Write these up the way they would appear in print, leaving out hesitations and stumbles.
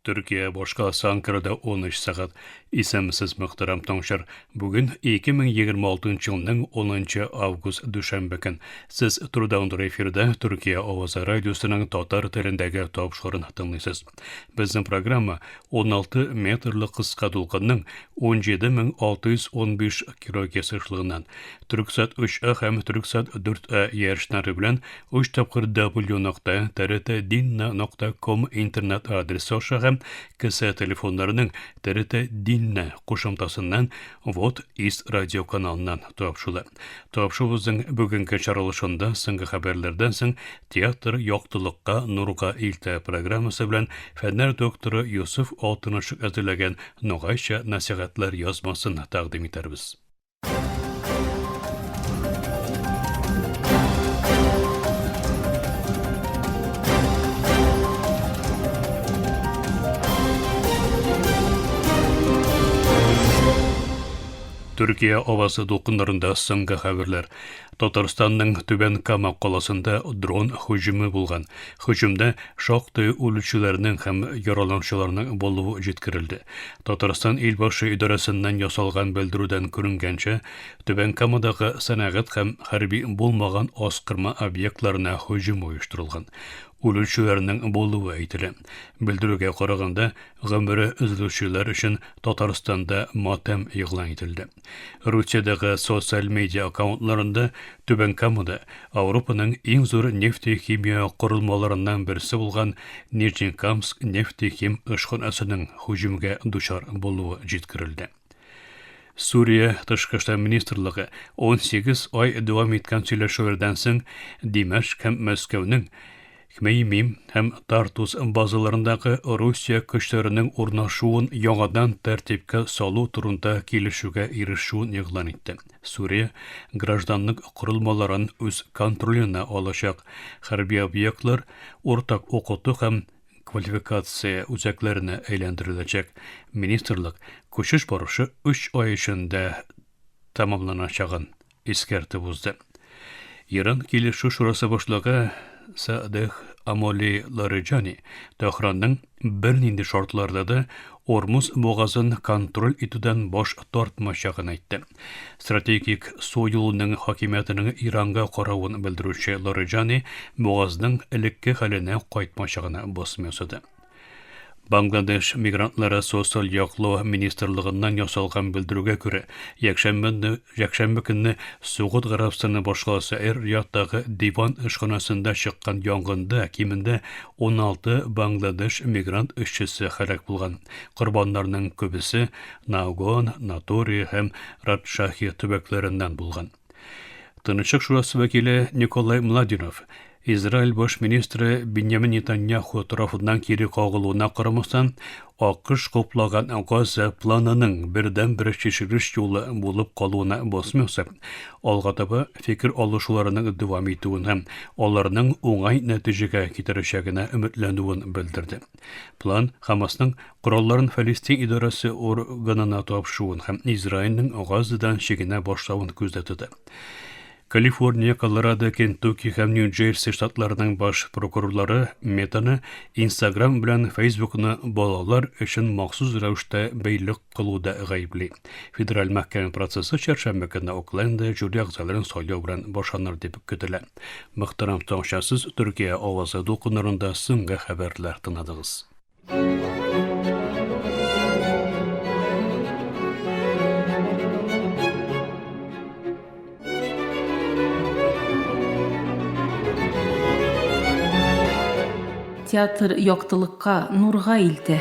Төркия башкаласы Анкарада 13 сәгать. Исәнмесез, мөхтәрәм тыңлаучылар. Бүген 2026 елның 10 август дүшәмбе көн. Сез турыдан-туры эфирда Төркия авазы радиосының татар телендәге тапшыруын тыңлыйсыз. Безнең программа 16 метрлы кыска дулкынның 17615 килогерц ешлыгыннан Түрксат 3А һәм Түрксат 4А ярешләре белән 3 тапкыр w.trtdinna.com интернет адресы аша һәм кесә телефоннарының TRT Dinna кушымтасыннан Вот Ис радио каналыннан тапшыла. Тапшыруыбызның бүгенге чаралышында соңгы хәбәрләрдән соң Театр яктылыкка, нурга илтә программасы белән фәннәр докторы Йосыф Алтынышык әзерләгән Ногайча нәсихәтләр язмасын тәкъдим итәрбез. Төркия авазы дулкыннарында соңгы хәбәрләр. Татарстанның Түбән Кама каласында дрон һөҗүме булган. Һөҗүмдә шактый үлүчеләрнең һәм яраланучыларның булуы җиткерелде. Татарстан Илбашы идарәсеннән ясалган белдерүдән күренгәнчә, Түбән Камадагы сәнәгать һәм хәрби булмаган аскырма объектларына һөҗүм оештырылган. Үлүчеләрнең булуы әйтелә. Белдерүгә караганда, гомере өзелүчеләр өчен Татарстанда матәм игълан ителде. Русиядәге социаль медиа аккаунтларында Түбән Камада Ауропаның иң зур нефтехимия корылмаларыннан берсе булган Нижнекамск нефтехим эшханәсенең һөҗүмгә дучар булуы җиткерелде. Сүрия тышкы эшләр министрлыгы 18 ай дәвам иткән сөйләшүләрдән соң Димәшк һәм Мәскәүнең Хмеймим һәм Тартус базаларындагы Русия көчләренең урнашуын яңадан тәртипкә салу турында килешүгә ирешүен игълан итте. Сүрия гражданлык корылмаларын үз контроленә алачак, хәрби объектлар уртак укыту һәм квалификация үзәкләренә әйләндереләчәк. Министрлык күчеш барышы өч ай эчендә тәмамланачагын искәртеп узды. Иран килешү шурасы башлыгы Садех Амоли Лариджани Тәһранның бернинди шартларда да Ормуз бугазын контроль итүдән баш тартмаячагын әйтте. Стратегик су юлының хакимиятенең Иранга каравын белдерүче Лариджани бугазның элекке хәленә кайтмаячагына басым ясады. Бангладеш мигрантлары социаль яклау министрлыгыннан ясалган белдерүгә күрә, якшәмбе якшәмбе көнне Согуд Гарәбстаны башкаласы Эр-Риядтагы диван эшханәсендә чыккан янгында кимендә 16 Бангладеш мигрант эшчесе һәлак булган. Корбаннарның күбесе Наугон, Натори һәм Радшахи төбәкләреннән булган. Тынычлык шурасы вәкиле Николай Младинов Израиль баш министры Беньямин Нетаньяху тарафыннан кире кагылуына карамастан, АКШ хуплаган Газа планының бердәнбер чишелеш юлы булып калуына басым ясап, алга таба фикер алышуларының дәвам итүен һәм аларның уңай нәтиҗәгә китерәчәгенә өметләнүен белдерде. План Хамасның коралларын Фәлистин идарәсе органына тапшыруын һәм Израильнең Газадан чигенә башлавын күздә тота. Калифорния, Колорадо, Кентукки һәм Нью-Джерси штатларының баш прокурорлары Метаны Instagram белән Фейсбукны балалар өчен махсус рәвештә бәйле кылуда гаепли. Федераль мәхкәмә процессы чәршәмбе көнне Оклендда жюри әгъзаларын сайлау белән башланыр дип көтелә. Мөхтәрәм тыңлаучылар, Төркия авазы дулкыннарында соңгы хәбәрләр тыңладыгыз. Театр яктылыкка, нурга илтә.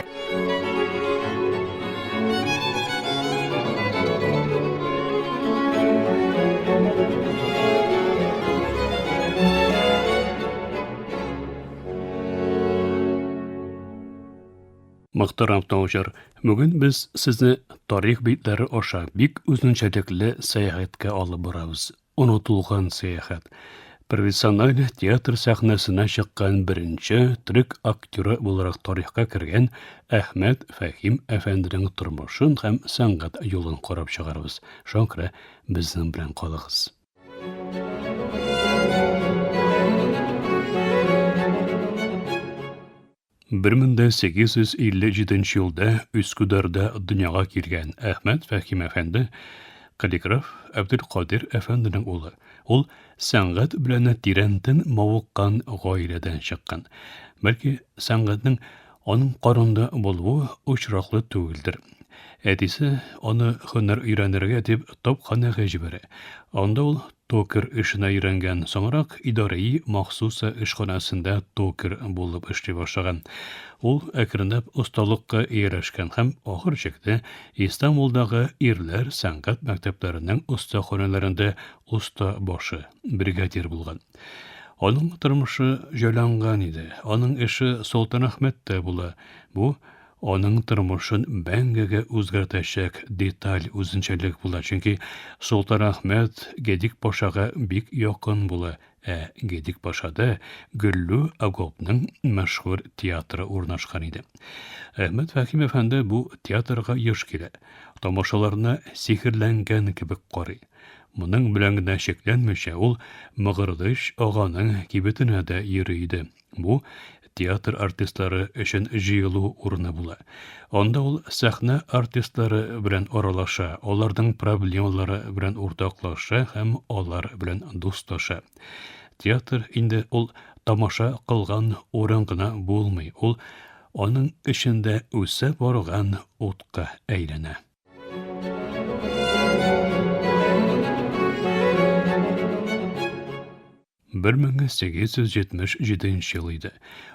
Мөхтәрәм тыңлаучылар, бүген без сезне тарих битләре аша бик үзенчәлекле сәяхәткә алып барабыз. Онытылган сәяхәт. Профессиональ театр сәхнәсенә чыккан беренче төрек актеры буларак тарихка кергән Әхмәт Фәһим әфәнденең тормышын һәм сәнгать юлын карап чыгарбыз. Шуңа күрә безнең белән калыгыз. 1857 елда Үскүдәрдә дөньяга килгән Әхмәт Фәһим әфәнде каллиграф Әбделкадир әфәнденең улы. Ул сәнгать белән тирәнтен мавыккан гаиләдән чыккан. Бәлки, сәнгатьнең аның карында булуы очраклы түгелдер. Әтисе аны һөнәр өйрәнергә дип топханәгә җибәрә. Анда ул Токарь эшенә өйрәнгән, соңрак идараи махсуса эшханәсендә токарь булып эшли башлаган. Ул әкренләп осталыкка ияләшкән һәм ахыр чиктә Истанбулдагы ирләр сәнгать мәктәпләренең остаханәләрендә оста башы, бригадир булган. Аның тормышы җайланган иде, аның эше Солтанәхмәттә була. Бу, аның тормышын мәңгегә үзгәртәчәк деталь үзенчәлек була, чөнки Солтанәхмәт Гедик пашага бик якын була, ә Гедик пашада Гөллү Агопның мәшһүр театры урнашкан иде. Әхмәт Фәһим әфәнде бу театрга еш килә, тамашаларына сихерләнгән кебек карый. Моның белән генә чикләнмичә, ул Мыгырдыч аганың кибетенә дә йөри иде. Бу театр артистлары өчен җыелу урыны була. Анда ул сәхнә артистлары белән аралаша, аларның проблемалары белән уртаклаша һәм алар белән дуслаша. Театр инде ул тамаша кылган урын гына булмый, ул аның эчендә үсә барган утка әйләнә. 1877 ел иде.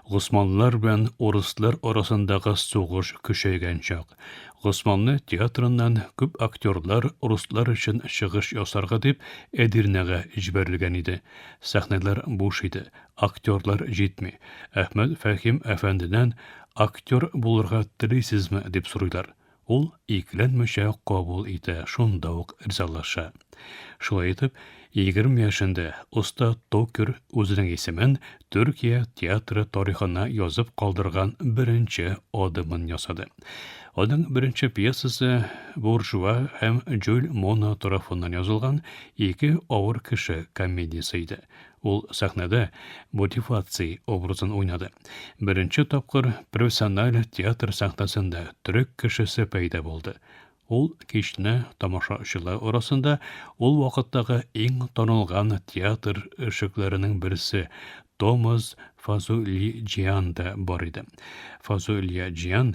Госманлылар белән урыслар арасындагы сугыш көчәйгән чак. Госманлы театрыннан күп актерлар руслар өчен чыгыш ясарга дип Әдирнәгә җибәрелгән иде. Сәхнәләр буш иде, актерлар җитми. Әхмәт Фәһим әфәндедән актер булырга телисезме дип сорыйлар. Ул икеләнмичә кабул итә, шунда ук ризалаша. Шулай итеп, 20 яшендә оста токер үзенең исемен Төркия театры тарихына язып калдырган беренче адымын ясады. Аның беренче пьесасы Буржуа һәм Жюль Моно тарафыннан язылган Ике авыр кеше комедиясе иде. Ул сәхнәдә Мотиваций образын уйнады. Беренче тапкыр профессиональ театр сәхнәсендә төрек кешесе пәйда булды. Ул кичне тамашачылар арасында ул вакыттагы иң танылган театр ишекләренең берсе Томас Фазулиҗиан да бар иде. Фазулиҗиан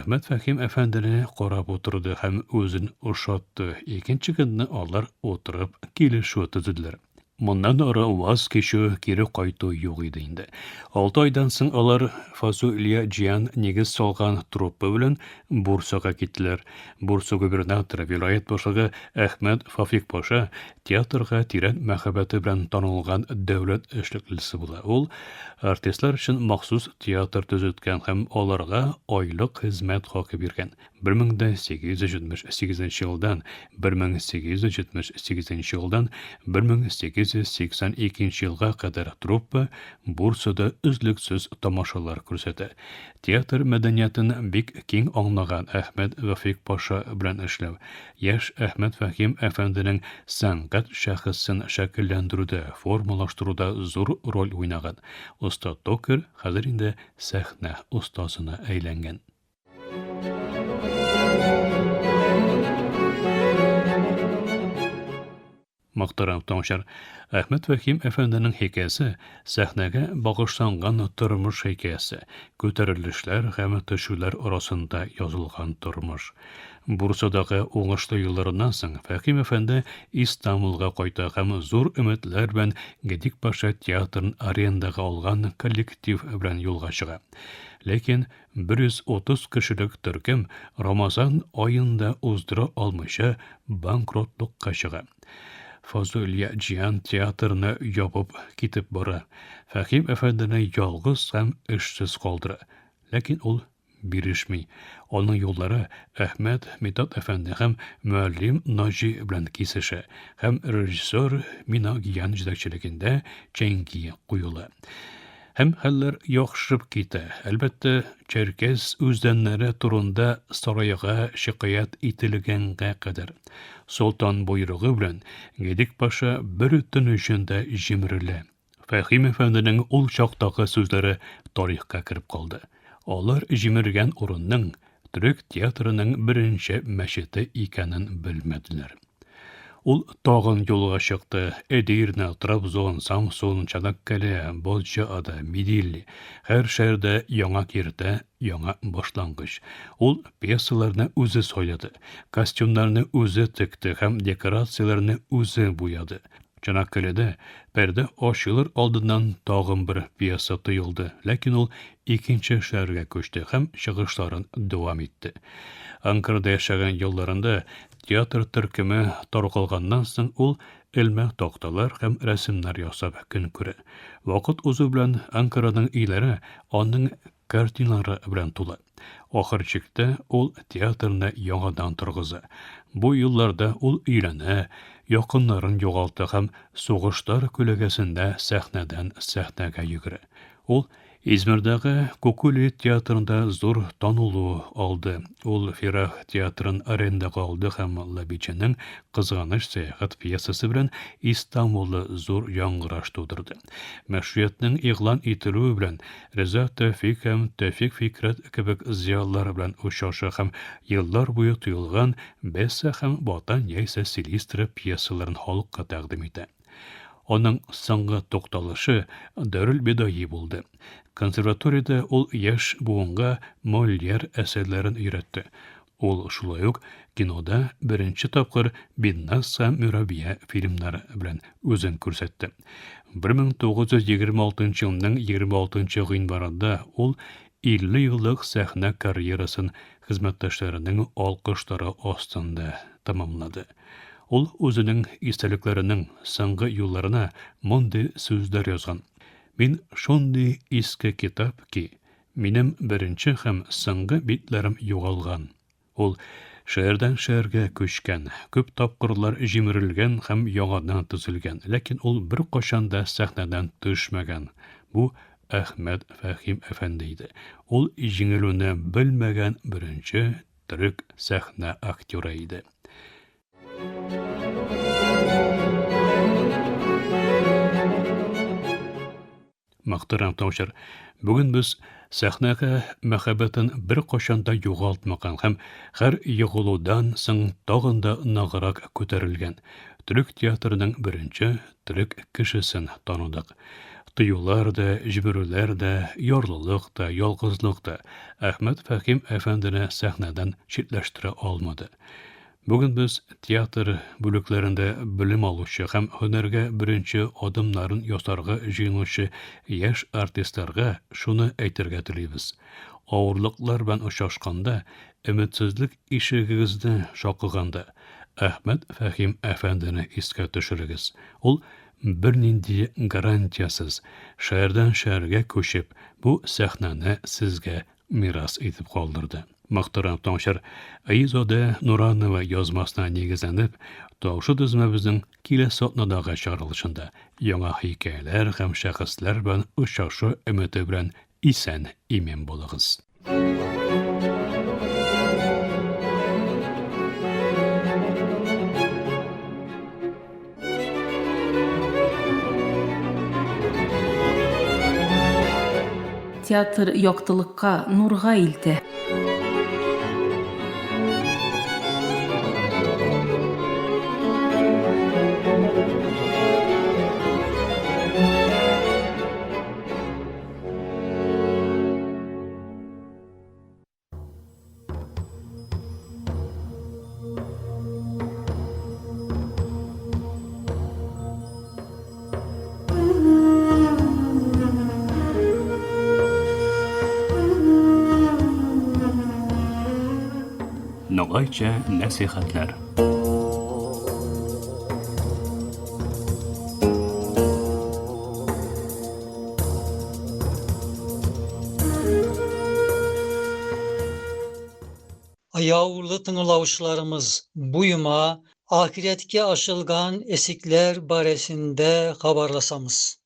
Әхмәт Фәһим әфәндене карап утырды һәм үзен ошатты. Икенче көнне алар утырып килешү төзеделәр. Моннан ары ваз кичү, кире кайту юк иде инде. Алты айдан соң алар Фазу Илья Җиан нигез салган труппа белән Бурсага киттеләр. Бурса губернаторы, вилаять башлыгы Әхмәт Фафик паша театрга тирән мәхәббәте белән танылган дәүләт эшлеклесе була. Ул артистлар өчен махсус театр төзеткән һәм аларга айлык хезмәт хакы биргән. 1878 елдан 1878 елдан 1882 елга кадәр труппа Бурсада өзлексез тамашалар күрсәтә. Театр мәдәниятен бик киң аңлаган Әхмәт Вәфыйк паша белән эшләү, яшь Әхмәт Фәһим әфәнденең сәнгать шәхесен шәкелләндерүдә, формалаштыруда зур роль уйнаган. Оста токарь хәзер инде сәхнә остазына әйләнгән. Мөхтәрәм тыңлаучылар, Әхмәт Фәһим әфәнденең хикәясе сәхнәгә багышланган тормыш хикәясе, күтәрелешләр һәм төшүләр арасында язылган тормыш. Бурсадагы уңышлы елларыннан соң Фәһим әфәнде Истанбулга кайта һәм зур өметләр белән Гедик паша театрын арендага алган коллектив белән юлга чыга. Ләкин 130 кешелек төркем Рамазан аен да уздыра алмыйча банкротлыкка чыга. Фазылия Җиһан театрны ябып китеп бара. Фәһим әфәндене ялгыз һәм эшсез калдыра. Ләкин ул бирешми. Аның юллары Әхмәт Мидат әфәнде һәм мөәллим Наҗи белән кисешә һәм режиссер Минагиян җитәкчелегендә Чәңки куела. Һәм хәлләр яхшырып китә. Әлбәттә, чәркәс үзәннәре турында сарайга шикаять ителгәнгә кадәр. Солтан боерыгы белән Гедик паша бер төн эчендә җимерелә. Фәһим әфәнденең ул чактагы сүзләре тарихка кереп калды. Алар җимергән урынның Төрек театрының беренче мәчете икәнен белмәделәр. Ул тагын юлга чыкты. Эдирне, Трабзон, Самсун, Чанаккале, Бозчаада, Мидилли. Һәр шәһәрдә яңа киртә, яңа башлангыч. Ул пьесаларны үзе сайлады, костюмнарны үзе текте һәм декорацияләрне үзе буяды. Чанаккаледә пәрдә ачылыр алдыннан тагын бер пьеса тоелды, ләкин ул икенче шәһәргә күчте һәм чыгышларын дәвам итте. Анкарада яшәгән елларында театр төркеме таркалганнан соң ул элмә такталар һәм рәсемнәр ясап көн күрә. Вакыт узу белән Анкараның өйләре аның картиналары белән тулы. Ахыр чиктә ул театрны яңадан торгыза. Бу елларда ул өйләнә, якыннарын югалта һәм сугышлар күләгәсендә сәхнәдән сәхнәгә йөгерә. Ул Измирдагы Кукули театрында зур танылу алды. Ул Фирах театрын арендага алды һәм Лабиченың Кызганыч сәяхәт пьесасы белән Истанбулда зур яңгыраш тудырды. Мәшриятнең игълан ителүе белән Риза Тәүфик һәм Тәүфик Фикрәт кебек зыялылар белән очраша һәм еллар буе тоелган Бесса һәм Ватан яисә Силистра пьесаларын халыкка тәкъдим итә. Аның соңгы тукталышы Дарүл-Бедаи булды. Консерваториядә ул яшь буынга Мольер әсәрләрен өйрәтте. Ул шулай ук кинода беренче тапкыр Биннас һәм Мөрәбия фильмнары белән үзен күрсәтте. 1926 елның 26 гыйнварында ул 50 еллык сәхнә карьерасын хезмәттәшләренең алкышлары астында тәмамлады. Ул үзенең истәлекләренең соңгы юлларына мондый сүзләр язган, Мин шундый иске китап ки, Минем беренче һәм соңгы битләрем югалган. Ул шәһәрдән шәһәргә күчкән, күп тапкырлар җимерелгән һәм яңадан төзелгән, ләкин ул беркайчан да сәхнәдән төшмәгән. Бу Әхмәт Фәһим әфәнде иде. Ул җиңелүне белмәгән беренче төрек сәхнә актеры иде. Мөхтәрәм тыңлаучылар, бүген без сәхнәгә мәхәббәтен беркайчан да югалтмаган һәм һәр егылудан соң тагын да ныграк күтәрелгән төрек театрының беренче төрек кешесен таныдык. Тыюлар да, җимерүләр дә, ярлылык та, ялгызлык та Әхмәт Фәһим әфәндене сәхнәдән читләштерә алмады. Бүген без театр бүлекләрендә белем алучы һәм һөнәргә беренче адымнарын ясарга җыенучы яшь артистларга шуны әйтергә телибез, авырлыклар белән очрашканда, өметсезлек ишегегезне шакыганда, Әхмәт Фәһим әфәндене искә төшерегез. Ул бернинди гарантиясез, шәһәрдән шәһәргә күчеп, бу сәхнәне сезгә мирас итеп калдырды. Мөхтәрәм тыңлаучылар, Айзадә Нуранова язмасына нигезләнеп, тавышы төзмәбезнең киләсе атнадагы чыгарылышында яңа хикәяләр һәм шәхесләр белән очрашу өмете белән исән-имин булыгыз. Театр яктылыкка, нурга илтә. Ногайча нәсихәтләр. Ayaulы tınlavuşlarımız buyuma ahiretke aşılgan esikler baresinde habarlasamız.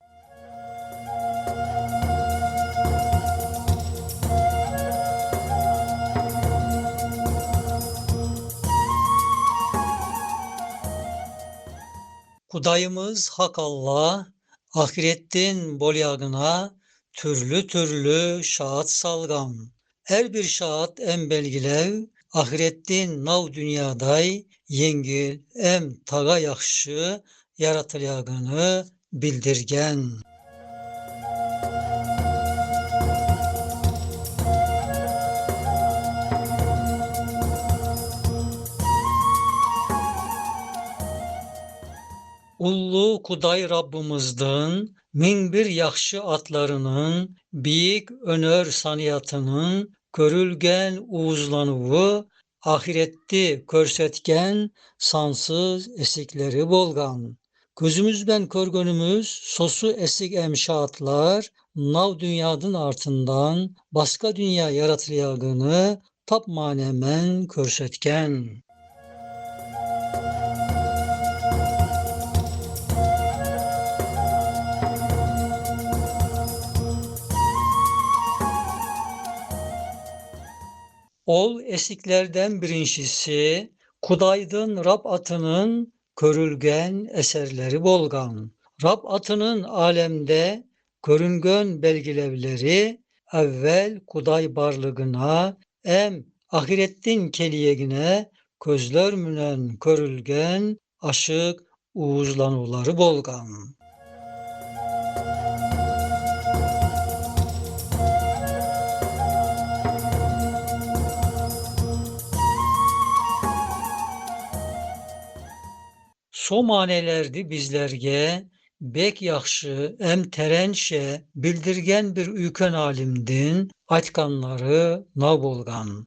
Kudayımız Hak Allah ahirettin bolyagına türlü-türlü şaat salgan. Er bir şaat em belgilev, ahirettin nav dünyaday yengil em taga yaxşı yaratılacağını bildirgen. Ullu Kuday Rabbimizden 1001 yaxşı atlarının büyük önör saniyatının körülgen uğuzlanıvı ahiretti körsetken sansız esikleri bolgan. Gözümüzden körgönümüz sosu esik emşaatlar nav dünyadın artından başka dünya yaratılacağını tap manemen körsetken. Ol esiklerden birincisi Kudaydın Rab atının körülgen eserleri bolgan. Rab atının alemde körüngön belgilevleri evvel Kuday barlığına em ahirettin keliyegine közler münen körülgen aşık uğuzlanuvları bolgan. So manelerdi bizlerge bek yaxşı em terenşe bildirgen bir üyken alimdin aytkanları nav bolgan.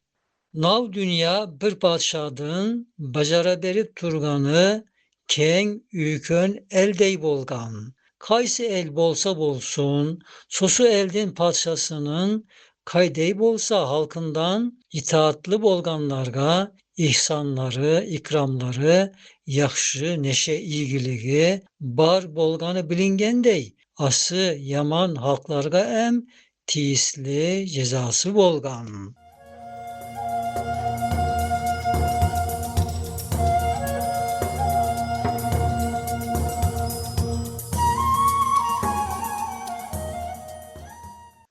Nav dünya bir padişadın bacara berip turganı keng üyken eldey bolgan. Kaysı el bolsa bolsun, sosu eldin padişasının kaydey bolsa halkından itaatlı bolganlarga ihsanları, ikramları, yaxşı neşe iyigiligi bar bolganı bilingendey, ası yaman halklarga em tiyisli cezası bolgan.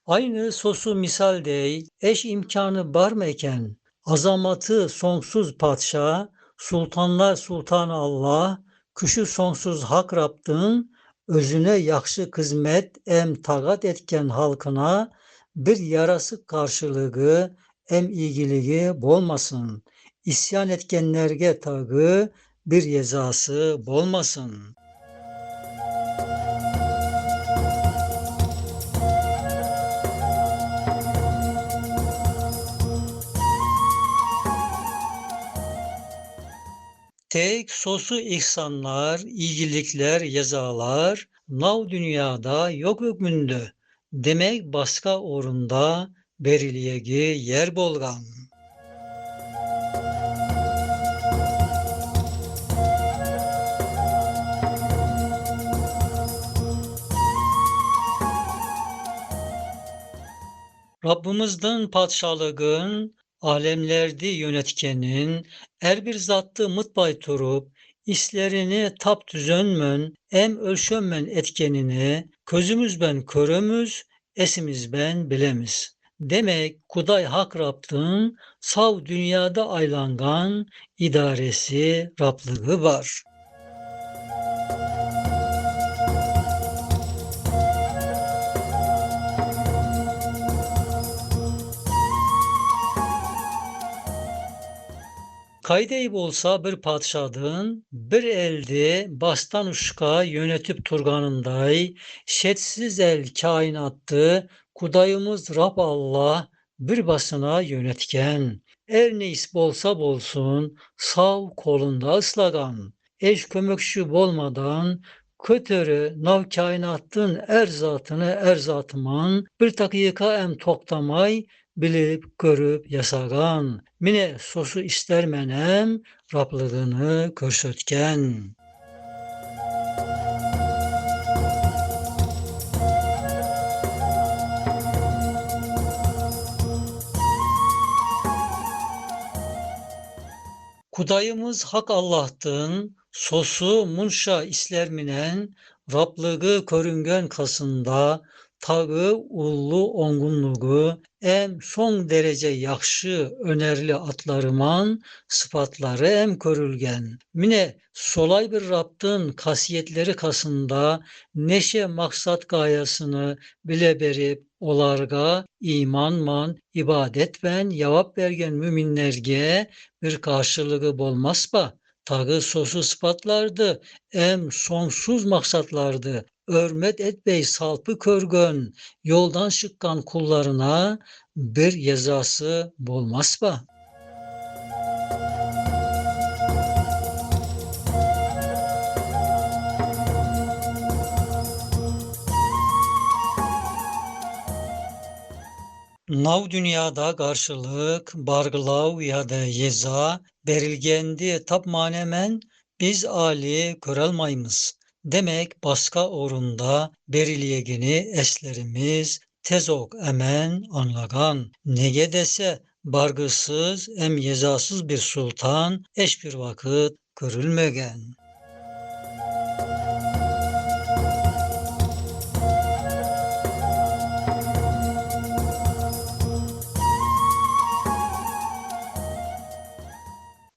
Aynı sosu misaldey, eş imkanı bar mı eken, azamatı sonsuz padişah, sultanlar sultanı Allah, küşü sonsuz hak Rab'dın, özüne yaxşı hizmet em tagat etken halkına bir yarası karşılığı em iyigiligi bolmasın. İsyan etkenlerge tagı bir yezası bolmasın. Tek sosu ihsanlar, iyilikler, yezalar, nav dünyada yok hükmündü. Demek başka orunda beriliyegi yer bolgan. Rabbimizden padişalığın, alemlerdi yönetkenin, er bir zattı mıtbay turup, islerini tap tüzönmön, em ölşönmen etkenini, közümüzben körömüz, esimizben bilemiz. Demek Kuday Hak Rab'dın sav dünyada aylangan idaresi Rablığı var. Kaydeyip olsa bir padişadın bir elde bastan uşka yönetip turganınday şetsiz el kainattı Kudayımız Rab Allah bir basına yönetken. Er neys bolsa bolsun sav kolunda ıslagan. Eş kömökşü bolmadan kötörü nav kainattın er zatını er zatıman bir dakika em toktamay bilip görüp yasagan. Mine sosu istermenem Rablığını körsötken. Kudayımız Hak Allah'tın sosu munşa islerminen Rablığı körüngen kasında tagı ullu ongunluğu, em son derece yaxşı önerli atlarıman sıfatları em körülgen. Mine solay bir Rab'dın kasiyetleri kasında neşe maksat gayasını bile berip olarga imanman ibadet ben yavap bergen müminlerge bir karşılığı bolmaspa. Tagı sosuz sıfatlardı, em sonsuz maksatlardı. Örmet etbey salpı körgön, yoldan şıkkan kullarına bir yezası bolmaspa. Nav dünyada karşılık, bargılav ya da yeza berilgendi tapmanemen biz ali körelmayımız. Demek başka orunda beriliyegini eslerimiz tezok emen anlagan. Nege dese bargısız em yezasız bir sultan eş bir vakit görülmegen.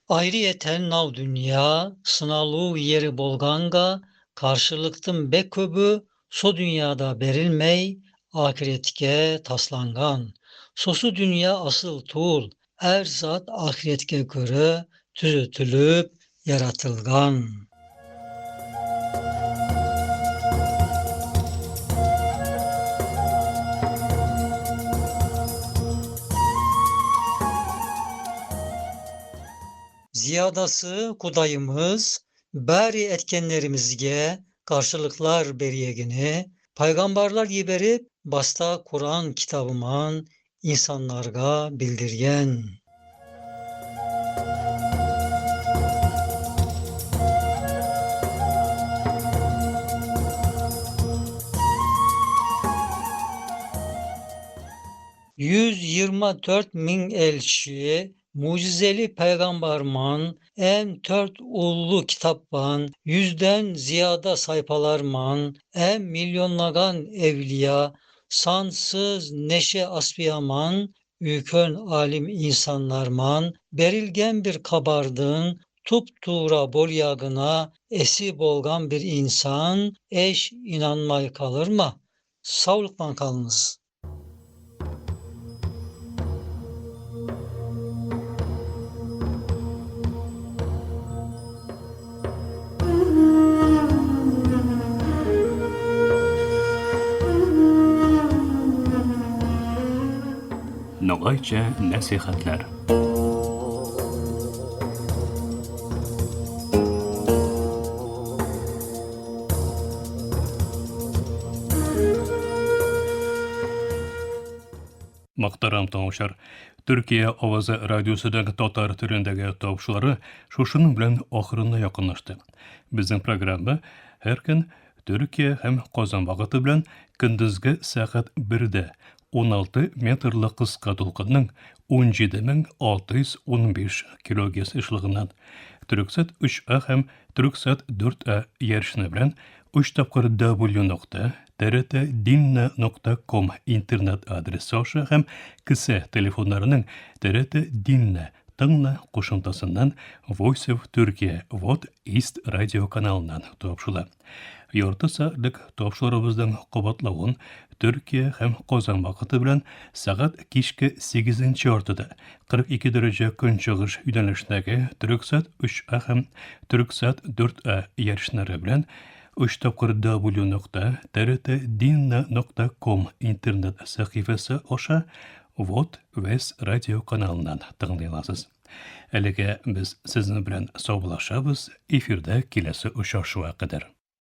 Ayrıyeten nav dünya sınalıv yeri bolganga karşılıktın bek köbü so dünyada berilmey ahiretke taslangan. Sosu dünya asıl tuğul er zat ahiretke göre tüzütülüp yaratılgan. Ziyadası Kudayımız bari etkenlerimizge karşılıklar beriyegini paygambarlar yiberip basta Kur'an kitabıman insanlarga bildirgen. ...124 min elçi, mucizeli peygamberman, en tört ullu kitapban, yüzden ziyada sayfalarman, en milyonlagan evliya, sansız neşe asfiyaman, ükön alim insanlarman, berilgen bir kabardın, tuptuğra bolyagına, esi bolgan bir insan, eş inanmay kalır mı? Savlıkman kalınız. Ногайча нәсихәтләр. Мөхтәрәм тыңлаучылар, Төркия авазы радиосының татар телендәге тапшырулары шушының белән ахырына якынлашты. Безнең программа һәр көн Төркия һәм Казан вакыты белән көндезге сәгать 1-дә 16 метрлы кыска дулкынның 17615 килогерц ешлыгыннан Төрексат 3А һәм Төрексат 4А ярышны белән 3 тапкыр W нокта trtdinna.com интернет адресы аша һәм кесә телефоннарының TRT Dinle тыңла кушымтасыннан Voice of Turkey Вот East радио каналыннан тапшыла. Ярты сәгатьлек тапшырубызның кабатлавын Төркия һәм Казан вакыты белән сәгать кичке 8 яртыда 42 дәрәҗә көнчыгыш юнәлешендәге Төрексат 3А һәм Төрексат 4А ярышлары белән 3 тапкыр W нокта trtdinna.com интернет сәхифәсе аша Вот Вес радио каналыннан тыңлый аласыз. Әлегә без сезнең белән саубуллашабыз, эфирда киләсе очрашуга кадәр.